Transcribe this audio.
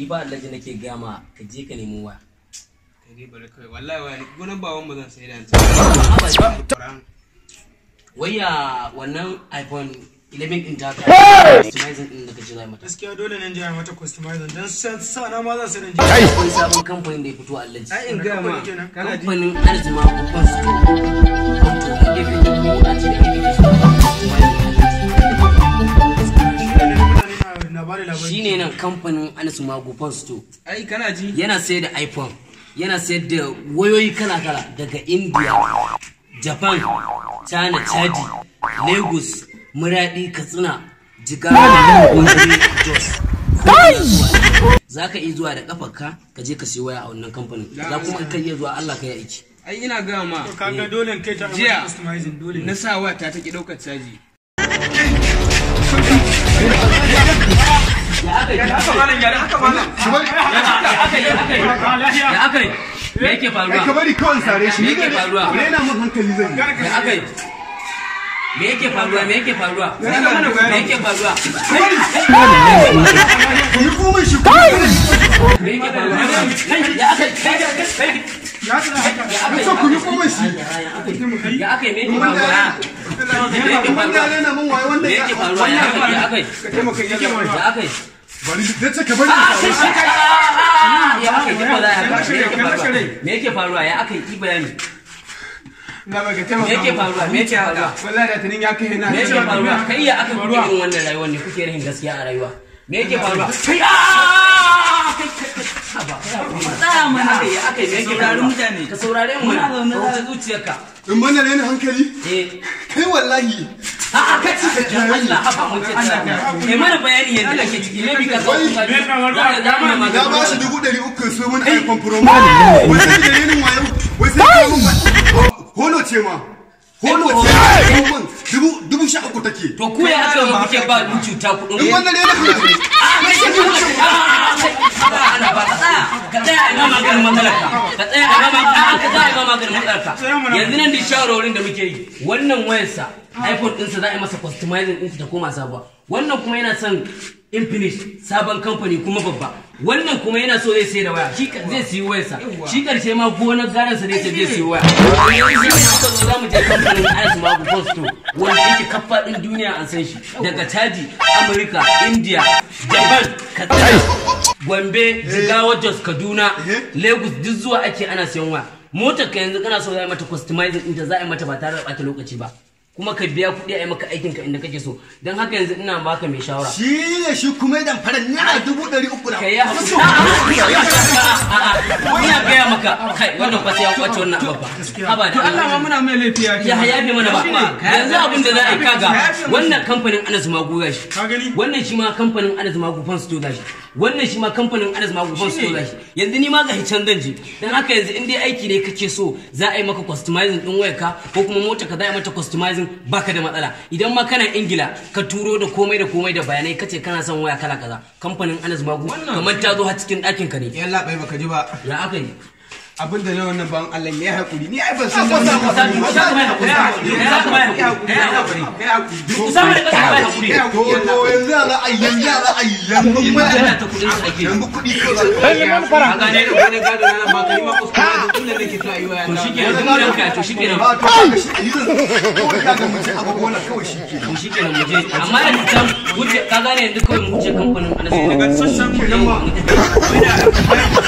Ni ba Alhaji nake gaya ma ka je ka nemo waya. Kai dai bari kawai, wallahi waya gonan baban mu zan sai da yanzu. Waya wannan iPhone 11 din taka customizing din da kace zai mata. Gaskiya dole ne jira mata customizing dan sa na ma zan sai dan. Akwai sabon kamfanin da ya fito Alhaji. Ai in ga ma kana ji kamfanin Arzima babban store. Wato gefe da ko a ce shine nan kamfanin Anas Mago Phone Store. Ai kana ji yana sayar da iPhone, yana sayar da wayoyi kala-kala daga India, Japan, China, Chadi, Lagos, Muradi, Katsina, Jigawa, Gombe, Jos. Za ka iya zuwa da kafarka ka je ka siyo waya a wannan kamfanin. Za kuma ka iya zuwa Allah ka yi aiki. Ai ina ga ma. To kaga dole kai ta jiya customizing dole. Na sa waya ta take daukar caji. Ya aka yi? Me yake faruwa? Ka bari kawai sare shi. Me yake faruwa? Rena mun hankali zan yi. Ya aka yi? Me yake faruwa? Me yake faruwa? Me yake faruwa? Ku yi komai shi ku. Me yake faruwa? Ya aka yi? Ya tsaya haka. Ku so ku yi komai shi. Ya aka yi? Me yake faruwa? Me yake Wanda faruwa? rena mun waye wanda Me yake faruwa? Ya aka yi? Ya aka yi? Ya aka yi? Bari zai ce ka bari. Ya aka yi? Me yake faruwa? Me yake faruwa? Ya aka yi? Yi bayani. Na baka taimaka. Me yake faruwa? Me yake faruwa? Wallahi da tunin ya kai na. Me yake faruwa? Kai ya aka kuke irin wannan rayuwar ne kuke rahin gaskiya a rayuwa? Me yake faruwa? Kai kai kai haba. Tsaya mana. Ya aka yi? Me yake Saurari faruwa? mutane. Ka saurare mu Muna mana. zaune Ka wuce zuciyarka. In bana rena hankali. Eh. Kai wallahi. A'a kai ci Allah haba mun ce tsaya. Kai mana bayani yadda ake ciki. Maybe ka san kuka ji. Za ka za mu Na magana. ba shi 300,000 so mun iPhone Pro Max. Wai sai da renin wayo. Wai sai ka mun holo ce ma. Holo ce. Mun 13,000 take. To ku ya aka yi kuke ba mu cuta kuɗin In wannan rena hankali. Ka tsaya a maganin matsalarka. Ka tsaya a ka tsaya a maganin matsalarka. Yanzu nan da shawarwarin da muke yi, wannan wayarsa iPhone ɗinsa za a yi masa customizing ɗinsa ta koma sabuwa. Wannan kuma yana son Infinix sabon kamfani kuma babba. Wannan kuma yana so zai sayar da waya, shi zai siyi wayarsa. Shi karshe ma gonar garansa zai ce zai siyi waya. Yanzu shi ne muka zo za mu je kamfanin Anas Magu Phone Store wanda yake kafa ɗin duniya an san shi. Daga Chadi, Amurka, India, Japan, Katsina, Gombe, Jigawa, Jos, Kaduna, Lagos duk zuwa ake ana siyan waya. Motar ka yanzu kana so za a yi mata customizing ɗinta za a yi mata ba tare da ɓata lokaci ba. Kuma ka biya kuɗi a yi maka aikin ka inda kake so. Don haka yanzu ina baka mai shawara. Shi ne shi kuma idan fara naira 300,000 da. Ka yi haƙuri. Ina gaya maka kai wannan fa sai an kwace wannan abba. Haba da To Allah ma muna mai laifi ya ce. Ya yafe mana ba. Yanzu abin da za a yi kaga wannan kamfanin Anas Magu gashi. Ka gani? Wannan shi ma kamfanin Anas Magu Phone Store gashi. Wannan shi ma kamfanin Anas Magu Phone Store gashi. Yanzu ni ma gashi can zan je. Dan haka yanzu in dai aiki ne kake so za a yi maka customizing din wayarka ko kuma motar ka za a yi mata customizing baka da matsala. Idan ma kana Ingila ka turo da komai da komai da bayanai kace kana son waya kala kaza. Kamfanin Anas Magu kamar ta zo har cikin ɗakin ka ne. Yalla bai baka ji ba. Ya aka yi? Abin da na wannan ban Allah ya hakuri. Ni ai ban san da Kusa wannan. kusa mai hakuri. Kusa mai hakuri. Kai hakuri. Kusa mai hakuri. To to yanzu ya za a yi yanzu ya za a yi yanzu kuma Ana ta kuɗin su ake. yanzu kuɗi kawai za a yi. Ka gane da wani gado na nan ba ka yi ma kuskure tun da nake so a yi waya. To shikenan duk mun ranka to shikenan. Ba to kaga shi ni zan kawai kaga mu ci abu gona kawai shi ke. To shikenan mu je amma da can wuce ka gane yanzu kawai mu wuce kamfanin Anas. Daga sassan Yawwa, mu tafi.